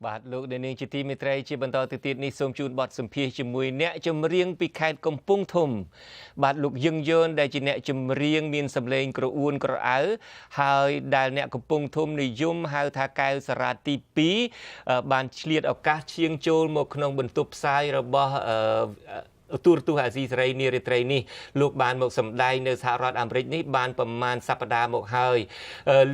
បាទលោកអ្នកនាងជាទីមេត្រីជាបន្តទៅទៀតនេះសូមជូនបទសម្ភាសន៍ជាមួយអ្នកចម្រៀងពីខេត្តកំពង់ធំបាទលោកយឹងយនដែលជាអ្នកចម្រៀងមានសម្លេងក្រអួនក្រអៅហើយដែលអ្នកកំពង់ធំនិយមហៅថាកែវសារ៉ាទី2បានឆ្លៀតឱកាសឈៀងចូលមកក្នុងបន្ទប់ផ្សាយរបស់អឺទូរទស្សន៍អាស៊ីសេរីនារាត្រីនេះលោកបានមកសម្ដែងនៅសហរដ្ឋអាមេរិកនេះបានប្រមាណសប្តាហ៍មកហើយ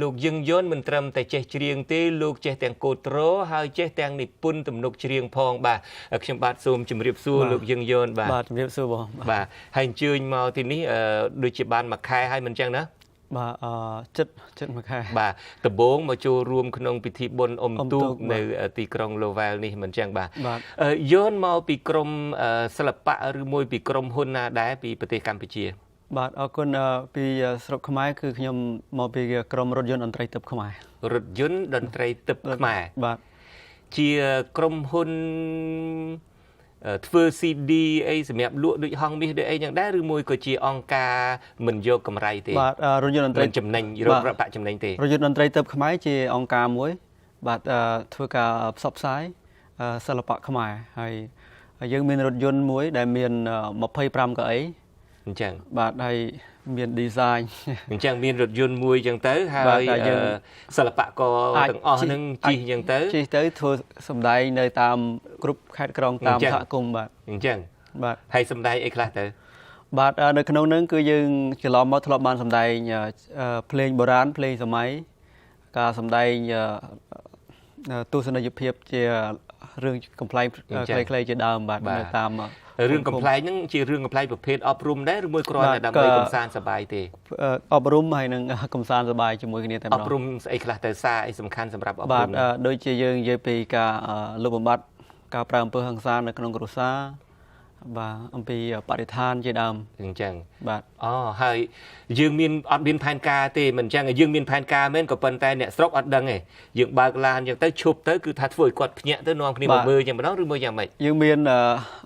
លោកយឹងយនមិនត្រឹមតែចេះច្រៀងទេលោកចេះទាំងកូត្រហើយចេះទាំងនិពន្ធទំនុកច្រៀងផងបាទខ្ញុំបាទសូមជម្រាបសួរលោកយឹងយនបាទ បាទជម្រាបសួរបង បាទហើយអញ្ជើញមកទីនេះដូចជាបានមួយខែហើយមិនអញ្ចឹងណា បាទអឺចិត្តចិត្តមួយខែ បាទដំបូងមកចូលរួមក្នុងពិធីបុណ្យអុំទូកនៅទីក្រុង Lowell នេះមិនអញ្ចឹងបាទយនមកពីក្រមសិល្បៈឬមួយពីក្រុមហ៊ុនណាដែរពីប្រទេសកម្ពុជា បាទអរគុណពីស្រុកខ្មែរគឺខ្ញុំមកពីក្រុមរថយន្តតន្ត្រីទិព្វខ្មែរ រថយន្តតន្ត្រីទិព្វខ្មែរ បាទ ជាក្រុមហ៊ុនធ្វើ CD អីសម្រាប់លក់ដូចហងមាសដូចអីយ៉ាងដែរឬមួយក៏ជាអង្គការមិនយកកម្រៃទេ បាទរថយន្តតន្ត្រី ចំណេញរកប្រាក់ចំណេញទេ រថយន្តតន្ត្រីទិព្វខ្មែរជាអង្គការមួយ បាទធ្វើការផ្សព្វផ្សាយសិល្បៈខ្មែរហើយយើងមានរថយន្តមួយដែលមាន25កៅអី អញ្ចឹង បាទហើយមាន design អញ្ចឹងមានរថយន្តមួយអញ្ចឹងទៅហើយសិល្បករទាំងអស់ហ្នឹងជិះអញ្ចឹងទៅ ជិះទៅធ្វើសម្ដែងនៅតាមគ្រប់ខេត្តក្រុងតាមសហគមន៍បាទ អញ្ចឹង បាទ ហើយសម្ដែងអីខ្លះទៅ បាទនៅក្នុងហ្នឹងគឺយើងច្រឡំមកធ្លាប់បានសម្ដែងភ្លេងបុរាណភ្លេងសម័យការសម្ដែងទស្សនីយភាពជារឿងកំប្លែងខ្លីៗជាដើមបាទនៅតាម រឿងកំប្លែងហ្នឹងជារឿងកំប្លែងប្រភេទអប់រំដែរឬមួយគ្រាន់តែដើម្បីកំសាន្តសប្បាយទេ អប់រំហើយនឹងកំសាន្តសប្បាយជាមួយគ្នាតែម្ដង អប់រំស្អីខ្លះទៅសារអីសំខាន់សម្រាប់អប់រំ បាទដូចជាយើងនិយាយពីការលុបបំបាត់ការប្រើអំពើហិង្សានៅក្នុងគ្រួសារបាទអំពីបរិស្ថានជាដើម អញ្ចឹង បាទ អូហើយយើងមានអត់មានផែនការទេមិនអញ្ចឹងយើងមានផែនការមែនក៏ប៉ុន្តែអ្នកស្រុកអត់ដឹងទេយើងបើកឡានអញ្ចឹងទៅឈប់ទៅគឺថាធ្វើឲ្យគាត់ភ្ញាក់ទៅនាំគ្នាមកមើលអញ្ចឹងម្ដងឬមួយយ៉ាងម៉េច យើងមាន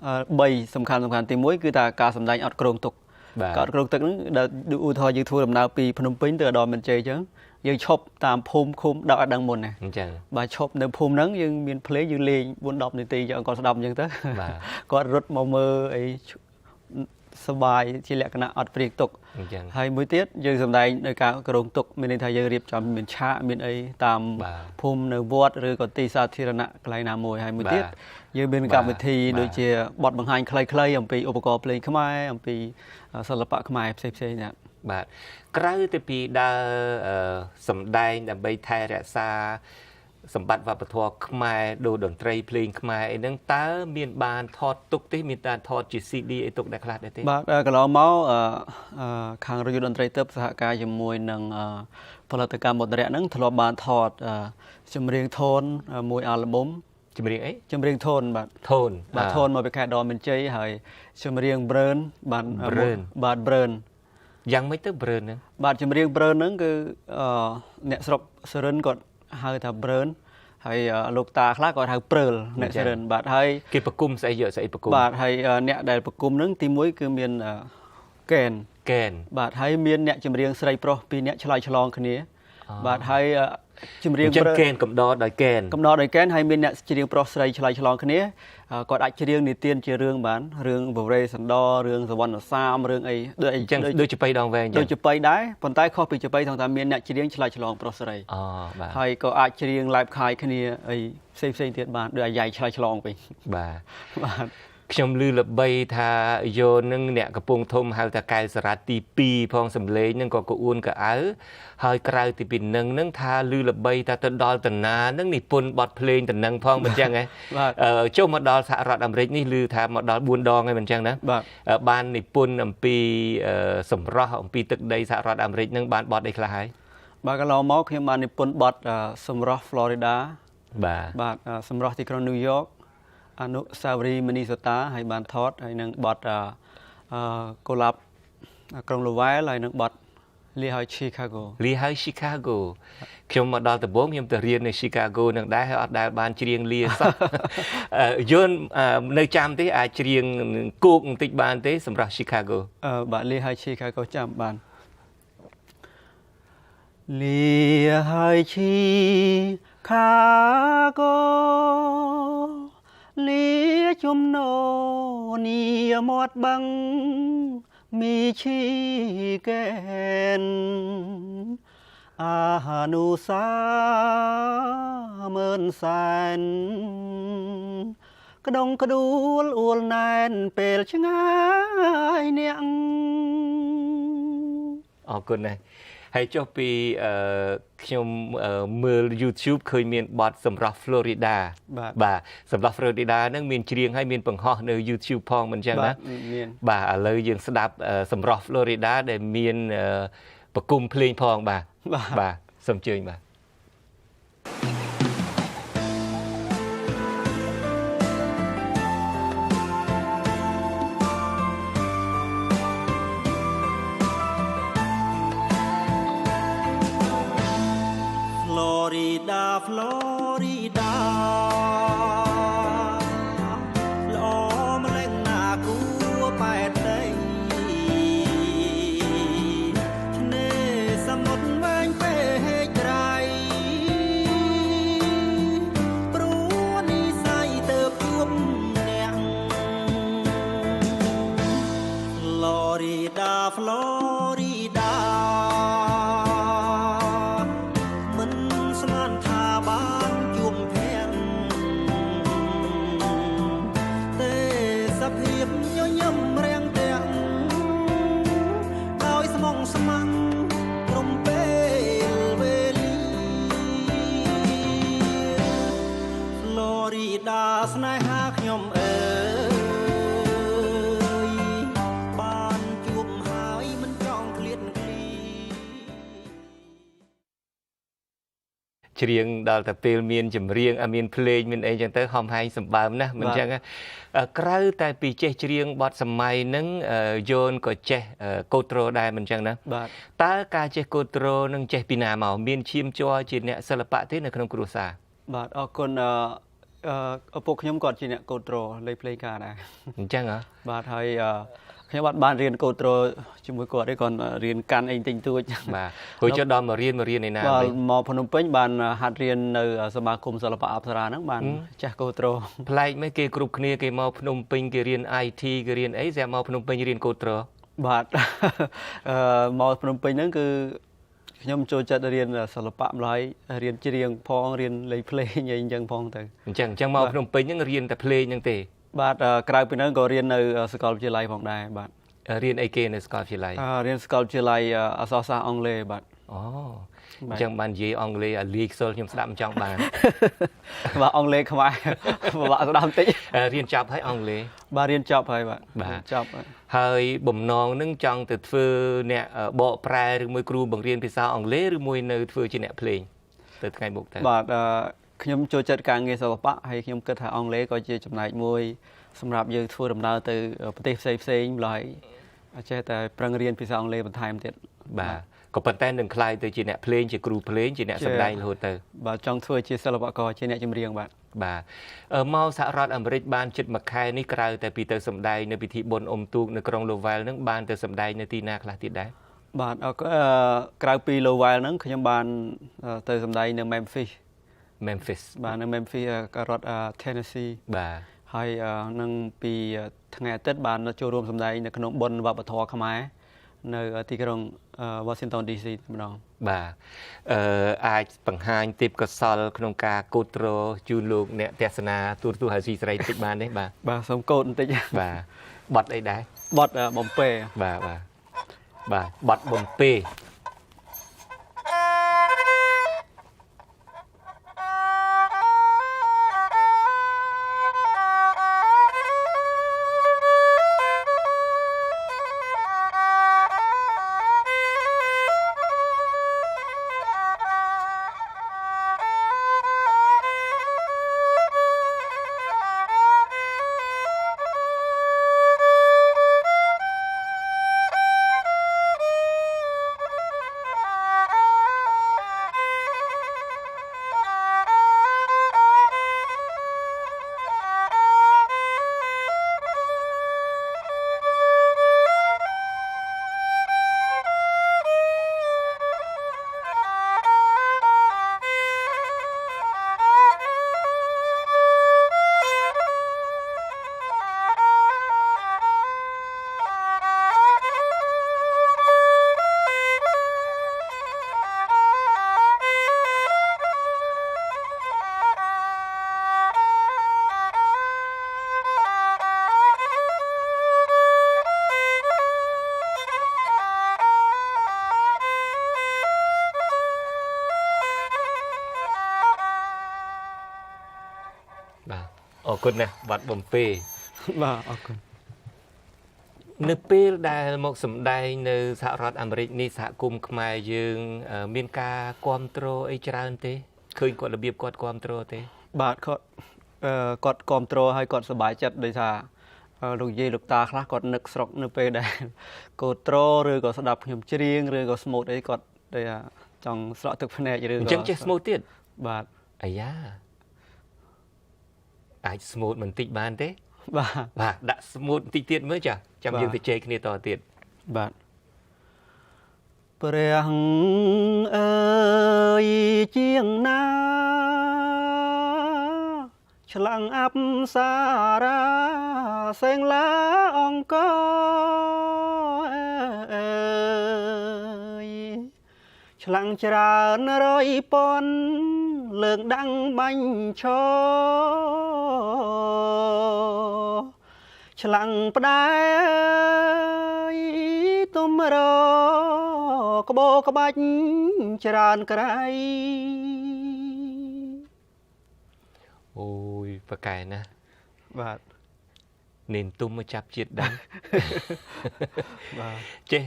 3សំខាន់សំខាន់ទី1គឺថាការសម្ដែងអត់គ្រោងទុកការអត់គ្រោងទុកហ្នឹងដែលឧទាហរណ៍យើងធ្វើដំណើរពីភ្នំពេញទៅដល់មានជ័យអញ្ចឹងយើងឈប់តាមភូមិឃុំដល់អត់ដឹងមុនណា អញ្ចឹង បាទឈប់នៅភូមិហ្នឹងយើងមានភ្លេងយើងលេង4 10នាទីយើងគាត់ស្ដាប់អញ្ចឹងទៅគាត់រត់មកមើលអីសបាយជាលក្ខណៈអត់ព្រៀងទុកហើយមួយទៀតយើងសម្ដែងដោយការគ្រោងទុកមានន័យថាយើងរៀបចំមានឆាកមានអីតាមភូមិនៅវត្តឬក៏ទីសាធារណៈកន្លែងណាមួយហើយមួយទៀតយើងមានកម្មវិធីដូចជាបទបង្ហាញខ្លីៗអំពីឧបករណ៍ភ្លេងខ្មែរអំពីសិល្បៈខ្មែរផ្សេងៗណា បាទក្រៅទៅពីដើរសម្ដែងដើម្បីថែរក្សាសម្បត្តិវប្បធម៌ខ្មែរដូតន្ត្រីភ្លេងខ្មែរអីហ្នឹងតើមានបានថតទុកទេមានបានថតជា CD អីទុកដែរខ្លះដែរទេ បាទកន្លងមកខាងរថយន្តតន្ត្រីទិព្វសហការជាមួយនឹងផលិតកម្មមុទ្រៈហ្នឹងធ្លាប់បានថតចម្រៀងធនមួយអាល់ប៊ុម ចម្រៀងអី ចម្រៀងធនបាទ ធន បាទធនមកពីខេត្តដនមានជ័យហើយចម្រៀងប្រឿនបាទបាទប្រឿន យ៉ាងម៉េចទៅប្រឿនហ្នឹង បាទចម្រៀងប្រឿនហ្នឹងគឺអ្នកស្រុកសុរិនគាត់ហៅថាប្រឿនហើយលោកតាខ្លះគាត់ហៅព្រើលអ្នកសុរិនបាទហើយ គេប្រគុំស្អីយកស្អីប្រគុំ បាទហើយអ្នកដែលប្រគុំហ្នឹងទី1គឺមានកែនក ែន បាទហើយមានអ្នកចម្រៀងស្រីប្រុសពីរអ្នកឆ្លើយឆ្លងគ្នាបាទហើយចម្រៀង ព្រើលកែនកំដរដោយកែន កំដរដោយកែនហើយមានអ្នកច្រៀងប្រុសស្រីឆ្លើយឆ្លងគ្នាគាត់អាចច្រៀងនិទានជារឿងបានរឿងបវរេសន្តររឿងសវណ្ណសាមរឿងអី ដូចអញ្ចឹងដូចចប៉ីដងវែងអញ្ចឹង ដូចចប៉ីដែរប៉ុន្តែខុសពីចប៉ីថងថាមានអ្នកច្រៀងឆ្លើយឆ្លងប្រុសស្រី អូបាទ ហើយក៏អាចច្រៀងឡែបខាយគ្នាអីផ្សេងផ្សេងទៀតបានដូចអាយ៉ៃឆ្លើយឆ្លងវិញ បាទ បាទ ខ្ញុំឮល្បីថាយោនឹងអ្នកកំពង់ធំហៅថាកែវសារ៉ាត់ទី2ផងសំលេងនឹងក៏កអួនកអៅហើយក្រៅទីពីនឹងនឹងថាឮល្បីថាទៅដល់តាណានឹងនិពន្ធបទភ្លេងតំណឹងផងមិនចឹងហ៎ចុះមកដល់សហរដ្ឋអាមេរិកនេះឮថាមកដល់4ដងហើយមិនចឹងណាបាននិពន្ធអំពីសម្រស់អំពីទឹកដីសហរដ្ឋអាមេរិកនឹងបានបទអីខ្លះហើយ បាទកន្លងមកខ្ញុំបាននិពន្ធបទសម្រស់ Florida បាទ បាទសម្រស់ទីក្រុង New York អនុស្សាវរីយ៍មីនីសូតាហើយបានថតហើយនឹងបទអឺកូឡាប់ក្រុងលូវែលហើយនឹងបទលាហើយ Chicago លាហើយ Chicago ខ្ញុំមកដល់ដំបូងខ្ញុំទៅរៀននៅ Chicago នឹងដែរហើយអត់ដែលបានច្រៀងលាសោះយល់នៅចាំទេអាចច្រៀងគោកបន្តិចបានទេសម្រាប់ Chicago អឺបាទលាហើយ Chicago ចាំបានលាហើយឈី ខាកលាជំនោនីមាត់បឹងមីឈីកែនអានុសាមើនសែនក្ដងក្ដួលអួលណែនពេលឆ្ងាយអ្នកអរគុណណាស់ហើយចុះពីខ្ញុំមើល YouTube ឃើញមានបទសម្រស់ Florida បាទសម្រស់ Florida ហ្នឹងមានច្រៀងហើយមានបង្ហោះនៅ YouTube ផងមិនចឹងណាបាទឥឡូវយើងស្ដាប់សម្រស់ Florida ដែលមានប្រគំភ្លេងផងបាទបាទសូមអញ្ជើញបាទ Florida ល្អម្លេះណាគួរបែតដីឆ្នេរសមុទ្រវែងពេកត្រៃព្រោះនិស័យទៅជួបអ្នក Florida Florida មិនស្មានថាបានជួបភ័ក្រទេសភាពញញឹមរាំងទាក់ដោយស្មងស្ម័គ្រព្រំពេលវេលា Florida ស្នេហាខ្ញុំអើយបានជួបហើយមិនចង់ឃ្លាតឃ្លី ច្រៀងដល់តែពេលមានចម្រៀងមានភ្លេងមានអីចឹងទៅហំហែងសម្បើមណាស់មិនចឹងក្រៅតែពីចេះច្រៀងបទសម័យហ្នឹងយូនក៏ចេះកូត្រូដែរមិនចឹងណាបាទតើការចេះកូត្រូនឹងចេះពីណាមកមានឈាមជ័រជាអ្នកសិល្បៈទេនៅក្នុងគ្រួសារបាទអរគុណឪពុកខ្ញុំគាត់ជាអ្នកកូត្រូលេងភ្លេងការដែរអញ្ចឹងហ៎បាទហើយខ្ញុំអត់បានរៀនកូត្រូជាមួយគាត់ទេគាត់រៀនកាន់អីតិចតួចបាទព្រោះចុះដល់មករៀនឯណាបាទមកភ្នំពេញបានហាត់រៀននៅសមាគមសិល្បៈអប្សរាហ្នឹងបានចេះកូត្រូប្លែកមែនគេគ្រប់គ្នាគេមកភ្នំពេញគេរៀន IT គេរៀនអីស្រាប់មកភ្នំពេញរៀនកូត្រូបាទមកភ្នំពេញហ្នឹងគឺខ្ញុំចូលចិត្តរៀនសិល្បៈម្ល៉េះរៀនច្រៀងផងរៀនលេងភ្លេងអីអញ្ចឹងផងទៅអញ្ចឹងមកភ្នំពេញហ្នឹងរៀនតែភ្លេងហ្នឹងទេបាទក្រៅពីហ្នឹងក៏រៀននៅសាកលវិទ្យាល័យផងដែរបាទរៀនអីគេនៅសាកលវិទ្យាល័យរៀនសាកលវិទ្យាល័យអក្សរសាស្ត្រអង់គ្លេសបាទអូអញ្ចឹងបាននិយាយអង់គ្លេសឲ្យលាយខ្សលខ្ញុំស្ដាប់មិនចង់បានបាទអង់គ្លេសខ្មែរពិបាកស្ដាប់បន្តិចរៀនចប់ហើយអង់គ្លេសបាទរៀនចប់ហើយបាទចប់ហើយបំណងនឹងចង់ទៅធ្វើអ្នកបកប្រែឬមួយគ្រូបង្រៀនភាសាអង់គ្លេសឬមួយនៅធ្វើជាអ្នកភ្លេងទៅថ្ងៃមុខទៅបាទខ្ញុំចូលចិត្តការងារសិល្បៈហើយខ្ញុំគិតថាអង់គ្លេសក៏ជាចំណែកមួយសម្រាប់យើងធ្វើដំណើរទៅប្រទេសផ្សេងៗម្ល៉េះចេះតែប្រឹងរៀនភាសាអង់គ្លេសបន្ថែមទៀតបាទក៏ប៉ុន្តែនឹងក្លាយទៅជាអ្នកភ្លេងជាគ្រូភ្លេងជាអ្នកសម្ដែងរហូតទៅបាទចង់ធ្វើជាសិល្បករជាអ្នកចម្រៀងបាទបាទមកសហរដ្ឋអាមេរិកបានជិតមួយខែនេះក្រៅតែពីទៅសម្ដែងនៅពិធីបុណ្យអុំទូកនៅក្រុង Lowell នឹងបានទៅសម្ដែងនៅទីណាខ្លះទៀតដែរបាទក្រៅពី Lowell ហ្នឹងខ្ញុំបានទៅសម្ដែងនៅ Memphis បាទនៅ Memphis រដ្ឋ Tennessee បាទហើយនឹងពីថ្ងៃអាទិត្យបានចូលរួមសម្ដែងនៅក្នុងបុណ្យវប្បធម៌ខ្មែរនៅទីក្រុង Washington DC ម្ដងបាទអាចបង្ហាញទេពកោសលក្នុងការកូត្រូជូនលោកអ្នកទស្សនាទូរទស្សន៍អាស៊ីសេរីតិចបានទេបាទបាទសូមកូតបន្តិចបាទបទអីដែរបទបំពេបាទបាទបាទបទបំពេ បាទអរគុណណាស់បាត់បំពេ បាទអរគុណ នៅពេលដែលមកសម្ដែងនៅសហរដ្ឋអាមេរិកនេះសហគមន៍ខ្មែរយើងមានការគ្រប់គ្រងអីច្រើនទេឃើញគាត់របៀបគាត់គ្រប់គ្រងទេ បាទគាត់គាត់គ្រប់គ្រងហើយគាត់សប្បាយចិត្តដោយថាលោកយាយលោកតាខ្លះគាត់នឹកស្រុកនៅពេលដែលកូត្រឬក៏ស្ដាប់ខ្ញុំច្រៀងឬក៏ស្មូតអីគាត់ដូចថាចង់ស្រក់ទឹកភ្នែកឬក៏ អញ្ចឹងចេះស្មូតទៀត បាទ អាយ៉ាអាចស្មូតបន្តិចបានទេ បាទ បាទដាក់ស្មូតបន្តិចទៀតមើលចាចាំយើងទៅជែកគ្នាតទៀត បាទព្រះអើយជាងណាឆ្លាំងអប្សារាសេងឡាអង្គអើយឆ្លាំងច្រើនរយពាន់លើកដាំងបាញ់ឈឆ្លាំងផ្ដែទុំរក្បោក្បាច់ច្រើនក្រៃ អូយប្រកែណាស់ បាទ នេនទុំមកចាប់ជាតិដឹង បាទ ចេះ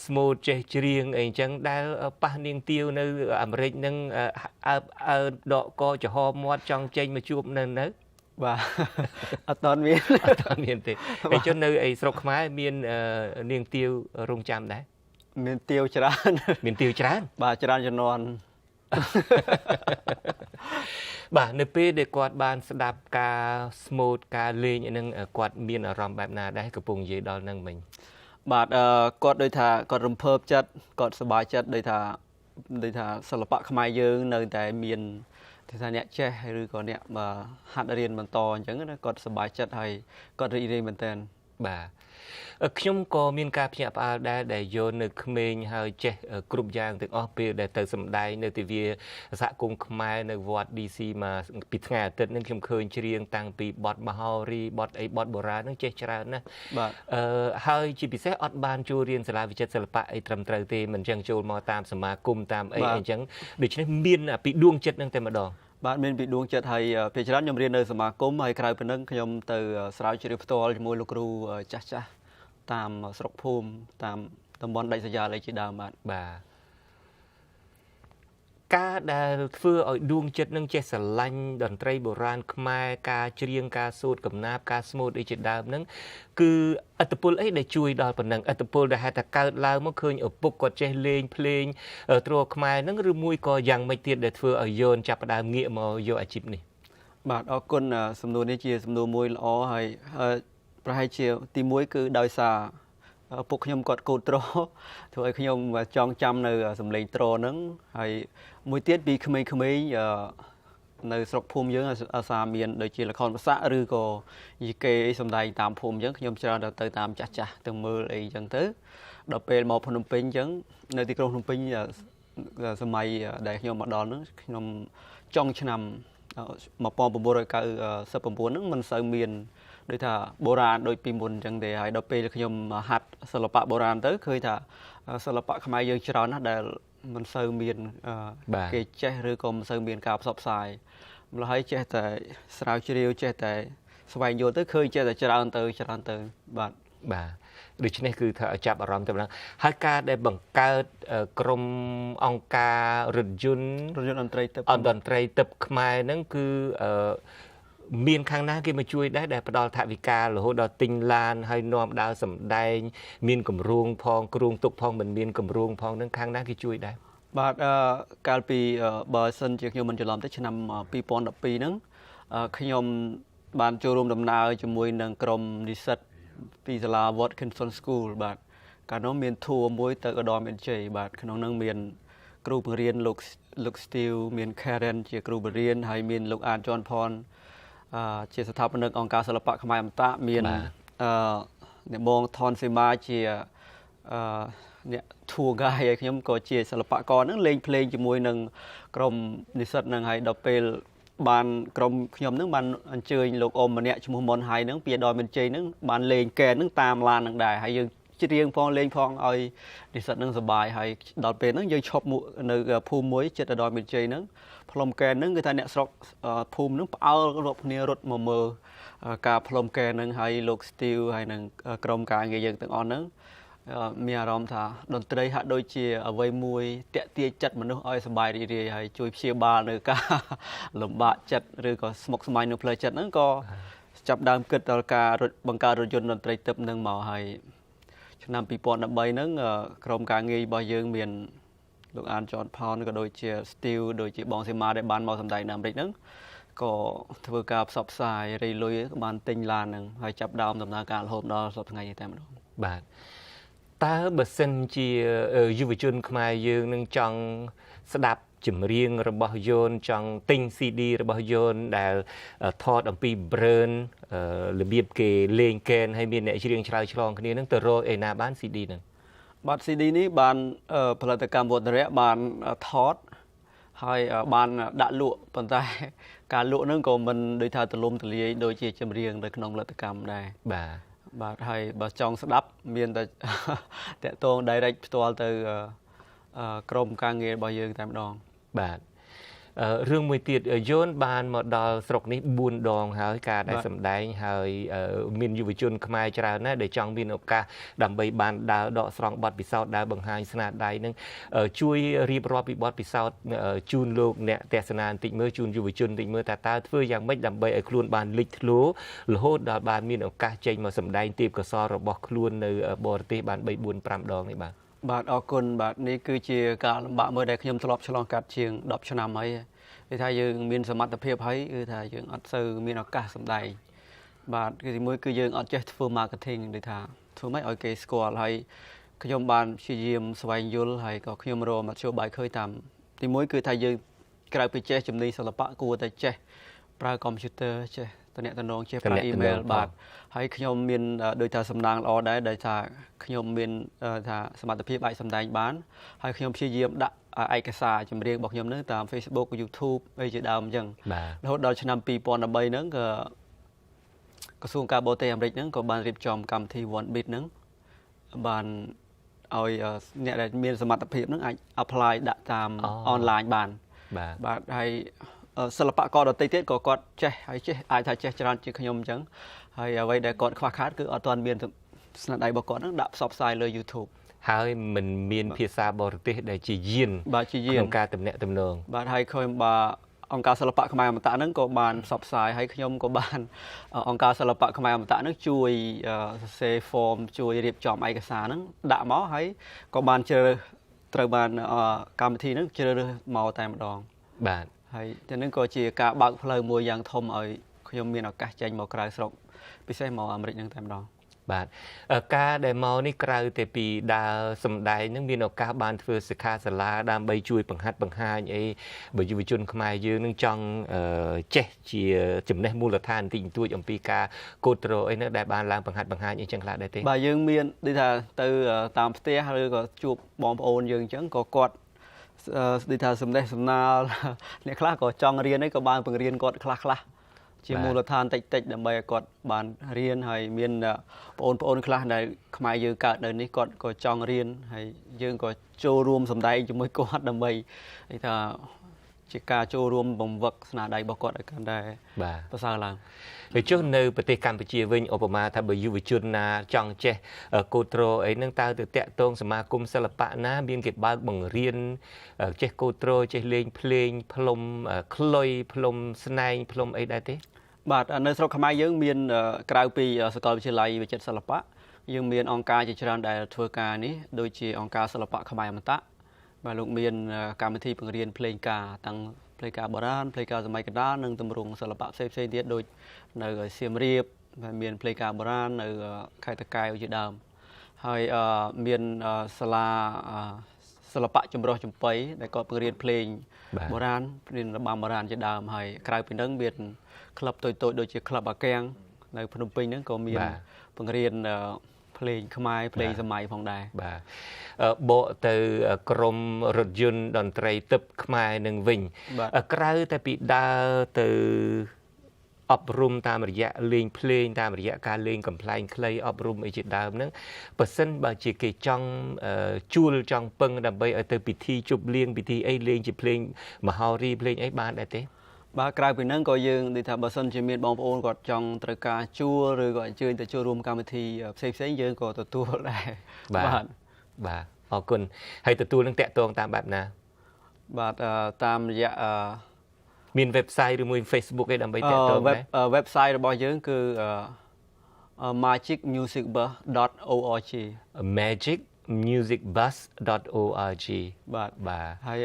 ស្មូតចេះច្រៀងអីអញ្ចឹងដែលប៉ះនាងទាវនៅអាមេរិកនឹងអើបអើដកកចំហមាត់ចង់ចេញមកជួបនៅនៅ បាទអត់តមាន អត់តមានទេហើយចុះនៅអីស្រុកខ្មែរមាននាងទាវរងចាំដែរ មានទាវច្រើន មានទាវច្រើន បាទច្រើនជំនាន់ បាទនៅពេលដែលគាត់បានស្ដាប់ការស្មូតការលេងហ្នឹងគាត់មានអារម្មណ៍បែបណាដែរកំពុងនិយាយដល់ហ្នឹងមិញ បាទគាត់ដូចថាគាត់រំភើបចិត្តគាត់សប្បាយចិត្តដូចថាសិល្បៈខ្មែរយើងនៅតែមានថាអ្នកចេះឬក៏អ្នកហាត់រៀនបន្តអញ្ចឹងណាគាត់សប្បាយចិត្តហើយគាត់រីករាយមែនទែន បាទខ្ញុំក៏មានការភ្ញាក់ផ្អើលដែរដែលយកនៅក្មេងហើយចេះគ្រប់យ៉ាងទាំងអស់ពេលដែលទៅសម្ដែងនៅទិវាសហគមន៍ខ្មែរនៅវត្ត DC មកពីថ្ងៃអាទិត្យនឹងខ្ញុំឃើញច្រៀងតាំងពីបទមហោរីបទអីបទបុរាណនឹងចេះច្រើនណាស់ បាទ ហើយជាពិសេសអត់បានចូលរៀនសាលាវិចិត្រសិល្បៈអីត្រឹមត្រូវទេមិនចឹងចូលមកតាមសមាគមតាមអីអីចឹងដូច្នេះមានពីដួងចិត្តនឹងតែម្ដង បាទមានពីដួងចិត្តហើយពេលច្រើនខ្ញុំរៀននៅសមាគមហើយក្រៅពីនឹងខ្ញុំទៅស្រាវជ្រាវផ្ទាល់ជាមួយលោកគ្រូចាស់ចាស់តាមស្រុកភូមិតាមតំបន់ដាច់ស្រយាលអីជាដើមបាទ បាទការដែលធ្វើឲ្យដួងចិត្តនឹងចេះស្រឡាញ់តន្ត្រីបុរាណខ្មែរការច្រៀងការសូត្រកំណាព្យការស្មូតអីជាដើមនឹងគឺឥទ្ធិពលអីដែលជួយដល់ប៉ុណ្ណឹងឥទ្ធិពលដែលហេតុថាកើតឡើងមកឃើញឪពុកគាត់ចេះលេងភ្លេងទ្រខ្មែរនឹងឬមួយក៏យ៉ាងម៉េចទៀតដែលធ្វើឲ្យយោនចាប់ផ្ដើមងាកមកយកអាជីពនេះ បាទអរគុណសំណួរនេះជាសំណួរមួយល្អហើយប្រហែលជាទី1គឺដោយសារពុកខ្ញុំគាត់កូតត្រធ្វើឲ្យខ្ញុំចងចាំនៅសម្លេងត្រហ្នឹងហើយមួយទៀតពីក្មេងៗនៅស្រុកភូមិយើងអាសាមានដូចជាល្ខោនប្រសាក់ឬក៏យីកេអីសំដែងតាមភូមិអញ្ចឹងខ្ញុំច្រើនទៅតាមចាស់ចាស់ទៅមើលអីអញ្ចឹងទៅដល់ពេលមកភ្នំពេញអញ្ចឹងនៅទីក្រុងភ្នំពេញសម័យដែលខ្ញុំមកដល់ហ្នឹងខ្ញុំចុងឆ្នាំ1999ហ្នឹងមិនសូវមានដូចថាបុរាណដូចពីមុនអញ្ចឹងទេហើយដល់ពេលខ្ញុំហាត់សិល្បៈបុរាណទៅឃើញថាសិល្បៈខ្មែរយើងច្រើនណាស់ដែលមិនសូវមានគេចេះឬក៏មិនសូវមានការផ្សព្វផ្សាយម្ល៉េះហើយចេះតែស្រាវជ្រាវចេះតែស្វែងយល់ទៅឃើញចេះតែច្រើនទៅច្រើនទៅបាទ បាទដូច្នេះគឺថាចាប់អារម្មណ៍ទៅម្ល៉េះហើយការដែលបង្កើតក្រុមអង្គការរថយន្តតន្ត្រីទឹកតន្ត្រីទឹកខ្មែរហ្នឹងគឺមានខាងណាគេមកជួយដែរដែលផ្ដល់ថវិការរហូតដល់ទិញឡានហើយនាំដើរសម្ដែងមានគម្រោងផងគ្រោងទុកផងមិនមានគម្រោងផងនឹងខាងណាគេជួយដែរ បាទកាលពីបើសិនជាខ្ញុំមិនច្រឡំទេឆ្នាំ2012ហ្នឹងខ្ញុំបានចូលរួមដំណើរជាមួយនឹងក្រុមនិស្សិតពីសាលា Watkinson School បាទកាលនោះមាន tour មួយទៅឧត្តរមានជ័យបាទក្នុងនោះមានគ្រូបង្រៀនលោក Steve មាន Karen ជាគ្រូបង្រៀនហើយមានលោកអានចនផនជាស្ថាបនិកអង្គការសិល្បៈខ្មែរអមតៈមានអ្នកបងថនសីមាជាអ្នក tour guide ហើយខ្ញុំក៏ជាសិល្បករហ្នឹងលេងភ្លេងជាមួយនឹងក្រុមនិស្សិតហ្នឹងហើយដល់ពេលបានក្រុមខ្ញុំហ្នឹងបានអញ្ជើញលោកអ៊ំម្នាក់ឈ្មោះមុនហៃហ្នឹងពីដល់មានជ័យហ្នឹងបានលេងកែនហ្នឹងតាមឡានហ្នឹងដែរហើយយើង ច្រៀងផងលេងផងឲ្យនិស្សិតនឹងសប្បាយហើយដល់ពេលហ្នឹងយើងឈប់នៅភូមិមួយចិត្តដល់មានជ័យហ្នឹងផ្លុំកែនហ្នឹងគឺថាអ្នកស្រុកភូមិហ្នឹងផ្អើលរាប់គ្នារត់មកមើលការផ្លុំកែនហ្នឹងហើយលោក Steve ហើយនឹងក្រុមការងារយើងទាំងអស់ហ្នឹងមានអារម្មណ៍ថាតន្ត្រីហាក់ដូចជាអ្វីមួយតាក់ទាញចិត្តមនុស្សឲ្យសប្បាយរីករាយហើយជួយព្យាបាលនៅការលំបាកចិត្តឬក៏ស្មុគស្មាញនៅផ្លូវចិត្តហ្នឹងក៏ចាប់ដើមគិតដល់ការរត់បង្កើតរថយន្តតន្ត្រីទឹកនឹងមកហើយឆ្នាំ2013ហ្នឹងក្រុមការងាររបស់យើងមានលោកអានចនផោនក៏ដូចជា Steve ដូចជាបងសីមាដែលបានមកសម្ដែងនៅអាមេរិកហ្នឹងក៏ធ្វើការផ្សព្វផ្សាយរៃលុយបានទិញឡានហ្នឹងហើយចាប់ដើមដំណើរការរហូតដល់សប្តាហ៍ថ្ងៃនេះតែម្ដងបាទតើបើសិនជាយុវជនខ្មែរយើងនឹងចង់ស្ដាប់ចម្រៀងរបស់យន្តចង់ទិញ CD របស់យន្តដែលថតអំពី brand របៀបគេលេងកែនហើយមានអ្នកច្រៀងឆ្លើយឆ្លងគ្នានឹងទៅរកឯណាបាន CD ហ្នឹងបាទ CD នេះបានផលិតកម្មវឌ្ឍរៈបានថតហើយបានដាក់លក់ប៉ុន្តែការលក់ហ្នឹងក៏មិនដូចថាទលំទលាយដូចជាចម្រៀងនៅក្នុងផលិតកម្មដែរបាទបាទហើយបើចង់ស្ដាប់មានតែតាក់ទង direct ផ្ទាល់ទៅក្រុមការងាររបស់យើងតែម្ដងបាទរឿងមួយទៀតយន្តបានមកដល់ស្រុកនេះ4ដងហើយការដែលសម្ដែងហើយមានយុវជនខ្មែរច្រើនណាស់ដែលចង់មានឱកាសដើម្បីបានដើរដកស្រង់បទពិសោធន៍ដើរបង្ហាញស្នាដៃនឹងជួយរៀបរាប់ពីបទពិសោធន៍ជូនលោកអ្នកទស្សនាបន្តិចមើលជូនយុវជនបន្តិចមើលថាតើធ្វើយ៉ាងម៉េចដើម្បីឲ្យខ្លួនបានលេចធ្លោរហូតដល់បានមានឱកាសចេញមកសម្ដែងទេពកោសល្យរបស់ខ្លួននៅបរទេសបាន3 4 5ដងនេះបាទបាទអរគុណបាទនេះគឺជាការលំបាកមួយដែលខ្ញុំធ្លាប់ឆ្លងកាត់ជាង10ឆ្នាំហើយគឺថាយើងមានសមត្ថភាពហើយគឺថាយើងអត់សូវមានឱកាសសម្ដែងបាទគឺទីមួយគឺយើងអត់ចេះធ្វើ marketing ដូចថាធ្វើម៉េចឲ្យគេស្គាល់ហើយខ្ញុំបានព្យាយាមស្វែងយល់ហើយក៏ខ្ញុំរកមធ្យោបាយឃើញតាមទីមួយគឺថាយើងក្រៅពីចេះជំនាញសិល្បៈគួរតែចេះប្រើ computer ចេះតំណែងចេះប្រើ email បាទហើយខ្ញុំមានដូចថាសំណាងល្អដែរដែលថាខ្ញុំមានថាសមត្ថភាពអាចសម្ដែងបានហើយខ្ញុំព្យាយាមដាក់ឯកសារចម្រៀងរបស់ខ្ញុំនឹងតាម Facebook YouTube អីជាដើមអញ្ចឹងរហូតដល់ឆ្នាំ2013ហ្នឹងក៏ក្រសួងការបរទេសអាមេរិកហ្នឹងក៏បានរៀបចំកម្មវិធី One Beat ហ្នឹងបានឲ្យអ្នកដែលមានសមត្ថភាពហ្នឹងអាច apply ដាក់តាម online បានបាទហើយសិល្បករដទៃទៀតក៏គាត់ចេះហើយចេះអាចថាចេះច្រើនជាងខ្ញុំអញ្ចឹងហើយអ្វីដែលគាត់ខ្វះខាតគឺអត់ទាន់មានស្នាដៃរបស់គាត់ហ្នឹងដាក់ផ្សព្វផ្សាយលើ YouTube ហើយមិនមានភាសាបរទេសដែលជាយានបាទជាយានក្នុងការទំនាក់ទំនងបាទហើយឃើញបាទអង្គការសិល្បៈខ្មែរអមតៈហ្នឹងក៏បានផ្សព្វផ្សាយហើយខ្ញុំក៏បានអង្គការសិល្បៈខ្មែរអមតៈហ្នឹងជួយសរសេរ form ជួយរៀបចំឯកសារហ្នឹងដាក់មកហើយក៏បានជ្រើសរើសត្រូវបានកម្មវិធីហ្នឹងជ្រើសរើសមកតែម្ដងបាទហើយទៅនឹងក៏ជាការបើកផ្លូវមួយយ៉ាងធំឲ្យខ្ញុំមានឱកាសចេញមកក្រៅស្រុកពិសេសមកអាមេរិកនឹងតែម្ដងបាទការដែលមកនេះក្រៅតែពីដើរសម្ដែងនឹងមានឱកាសបានធ្វើសិក្ខាសាលាដើម្បីជួយបង្ហាត់បង្ហាញអីបើយុវជនខ្មែរយើងនឹងចង់ចេះជាចំណេះមូលដ្ឋានបន្តិចបន្តួចអំពីការកូដ្រូអីហ្នឹងដែលបានឡើងបង្ហាត់បង្ហាញអីចឹងខ្លះដែរទេបាទយើងមានដូចថាទៅតាមផ្ទះឬក៏ជួបបងប្អូនយើងអញ្ចឹងក៏គាត់ដូចថាសំណេះសំណាលអ្នកខ្លះក៏ចង់រៀនឯងក៏បានបង្រៀនគាត់ខ្លះខ្លះជាមូលដ្ឋានតិចតិចដើម្បីឲ្យគាត់បានរៀនហើយមានបងប្អូនខ្លះដែលខ្មែរយើងកើតនៅនេះគាត់ក៏ចង់រៀនហើយយើងក៏ចូលរួមសម្ដែងជាមួយគាត់ដើម្បីគេថាជាការចូលរួមបង្វឹកស្នាដៃរបស់គាត់ឲ្យកាន់តែប្រសើរឡើងហើយចុះនៅប្រទេសកម្ពុជាវិញឧបមាថាបើយុវជនណាចង់ចេះកូត្រូអីហ្នឹងតើទៅតាក់ទងសមាគមសិល្បៈណាមានគេបើកបង្រៀនចេះកូត្រូចេះលេងភ្លេងផ្លុំខ្លុយផ្លុំស្នែងផ្លុំអីដែរទេបាទនៅស្រុកខ្មែរយើងមានក្រៅពីសាកលវិទ្យាល័យវិចិត្រសិល្បៈយើងមានអង្គការជាច្រើនដែលធ្វើការនេះដូចជាអង្គការសិល្បៈខ្មែរអមតៈបាទលោកមានកម្មវិធីបង្រៀនភ្លេងការតាំងភ្លេងការបុរាណភ្លេងការសម័យកណ្ដាលនិងទម្រង់សិល្បៈផ្សេងៗទៀតដូចនៅសៀមរាបមានភ្លេងការបុរាណនៅខេត្តតាកែវជាដើមហើយមានសាលាសិល្បៈចម្រុះចំបៃដែលគាត់បង្រៀនភ្លេងបុរាណរៀនរបាំបុរាណជាដើមហើយក្រៅពីនឹងមានក្លឹបតូចៗដូចជាក្លឹបអាកាំងនៅភ្នំពេញហ្នឹងក៏មានបង្រៀនភ្លេងខ្មែរភ្លេងសម័យផងដែរបាទបកទៅក្រមរថយន្តតន្ត្រីទឹកខ្មែរនឹងវិញក្រៅតែពីដើរទៅ អប់រំតាមរយៈលេងភ្លេងតាមរយៈការលេងកំ pl ែងខ្លីអប់រំអីជាដើមហ្នឹងបើសិនបើជាគេចង់ជួលចង់ពឹងដើម្បីឲ្យទៅពិធីជប់លៀងពិធីអីលេងជាភ្លេងមហោរីភ្លេងអីបានដែរទេ បាទក្រៅពីហ្នឹងក៏យើងនិយាយថាបើសិនជាមានបងប្អូនគាត់ចង់ត្រូវការជួលឬក៏អញ្ជើញទៅចូលរួមកម្មវិធីផ្សេងផ្សេងយើងក៏ទទួលដែរ បាទបាទអរគុណហើយទទួលនឹងតាក់ទងតាមបែបណា បាទតាមរយៈ មាន website ឬមួយ Facebook អីដើម្បីតាក់ទងដែរ website របស់យើងគឺ magicmusicbus.org magicmusicbus.org បាទ បាទ ហើយ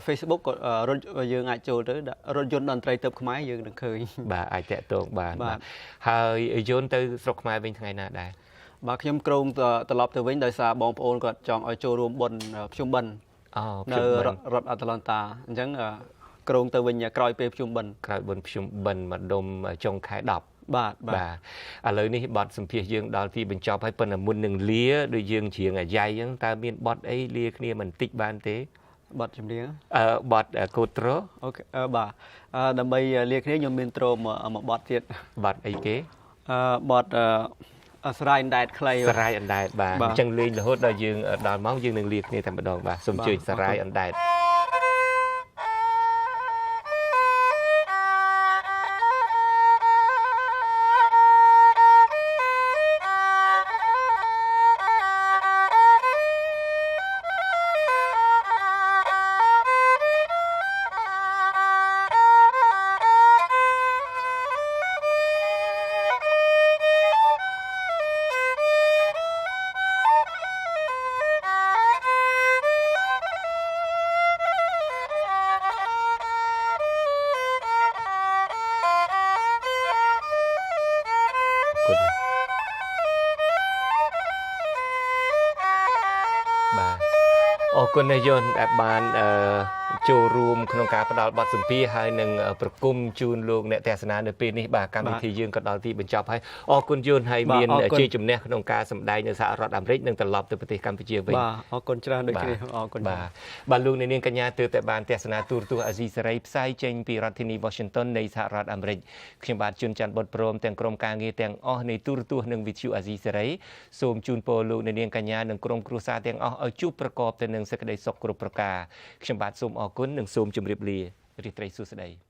Facebook ក៏រថយើងអាចចូលទៅរថយន្តតន្ត្រីទៅខ្មែរយើងនឹងឃើញ បាទអាចតាក់ទងបានបាទហើយយន្តទៅស្រុកខ្មែរវិញថ្ងៃណាដែរ បាទខ្ញុំគ្រោងត្រឡប់ទៅវិញដោយសារបងប្អូនគាត់ចង់ឲ្យចូលរួមបុណ្យភ្ជុំបិណ្ឌ អូ នៅរដ្ឋអាត្លង់តាអញ្ចឹងគ្រោងទៅវិញក្រោយពេលភ្ជុំបិណ្ឌ ក្រោយបុណ្យភ្ជុំបិណ្ឌម្ដុំចុងខែ10 បាទ បាទឥឡូវនេះបទសម្ភាសយើងដល់ទីបញ្ចប់ហើយប៉ុន្តែមុននឹងលាដូចយើងច្រៀងអាយ៉ៃអញ្ចឹងតើមានបទអីលាគ្នាមិនតិចបានទេ បទចម្រៀង បទកូត្រូ OK បាទដើម្បីលាគ្នាខ្ញុំមានត្រូមួយបទទៀត បទអីគេ បទស្រាយអណ្ដែតខ្លី ស្រាយអណ្ដែតបាទអញ្ចឹងលេងរហូតដល់យើងដល់ម៉ោងយើងនឹងលាគ្នាតែម្ដងបាទសូមអញ្ជើញស្រាយអណ្ដែតអរគុណណាស់យន្តដែលបានចូលរួមក្នុងការផ្ដល់បទសម្ភាសន៍ហើយនឹងប្រគំជូនលោកអ្នកទស្សនានៅពេលនេះបាទកម្មវិធីយើងក៏ដល់ទីបញ្ចប់ហើយអរគុណយន្តហើយមានជ័យជំនះក្នុងការសម្ដែងនៅសហរដ្ឋអាមេរិកនិងត្រឡប់ទៅប្រទេសកម្ពុជាវិញ បាទអរគុណច្រើនដូចគ្នាអរគុណ បាទបាទលោកអ្នកនាងកញ្ញាទើបតែបានទស្សនាទូរទស្សន៍អាស៊ីសេរីផ្សាយចេញពីរដ្ឋធានី Washington នៃសហរដ្ឋអាមេរិកខ្ញុំបាទជួនច័ន្ទបុត្រព្រមទាំងក្រុមការងារទាំងអស់នៃទូរទស្សន៍និងវិទ្យុអាស៊ីសេរីសូមជូនពរលោកអ្នកនាងកញ្ញានិងក្រុមគ្រួសារទាំងអស់ឲ្យជួបប្រកបទៅនឹងសេចក្តីសុខគ្រប់ប្រការខ្ញុំបាទសូមអរគុណនិងសូមជម្រាបលារាត្រីសួស្តី